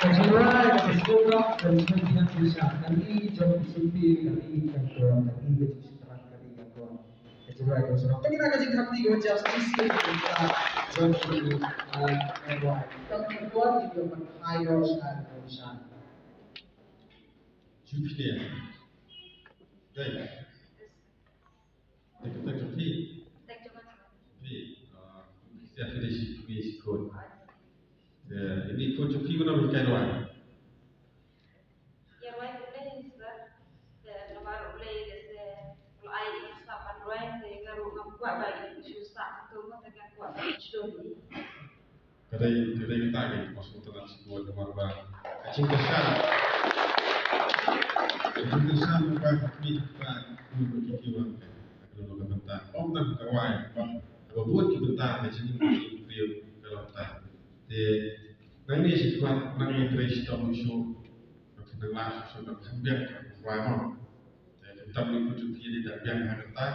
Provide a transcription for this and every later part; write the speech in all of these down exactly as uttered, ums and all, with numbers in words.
Ka jingrwai ka sngewbha, ka jingkyrpad, ka jingkyrpad, ka jingkyrpad. Ka jingrwai ka sngewbha. Te ngi na ka jingkyrpad ka jingkyrpad, ka jingkyrpad. Ka jingkyrpad, ka jingkyrpad. Jupiter. Dai. Ini khun. Ini khun jong phi u nonghikai rwai? Ïa rwai U Blei, sir. Te namar U Blei lehse u la ai ïa i sap ban rwai, te nga ruh ngam kwah ba i shu sap, te nga kwah ba i shu don. Ka dei, ka dei kata ka, ka sngewtynnat shibun namar ba ka jingkyrshan, ka jingkyrshan ba ka mih ba ka mih ba ki kiwan ka, ka dei ka bynta. Ym tang ka rwai, ba, ba bun ki bynta ka jingim ka jingim ka long ta. Te nangne shi khmat nangne trei shitom shuh, ka nang lah shuh shuh ka kham biang ka rwai mo. Te khamtam ni phi ju phi dei da biang ha kata,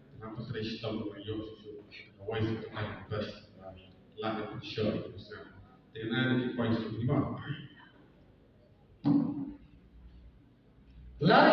te nang phi trei shitom ka ïoh shuh shuh ka wai shuh ka best. Lah na phi sure ka snam. Te na ni ki point shuh ni mo. Lai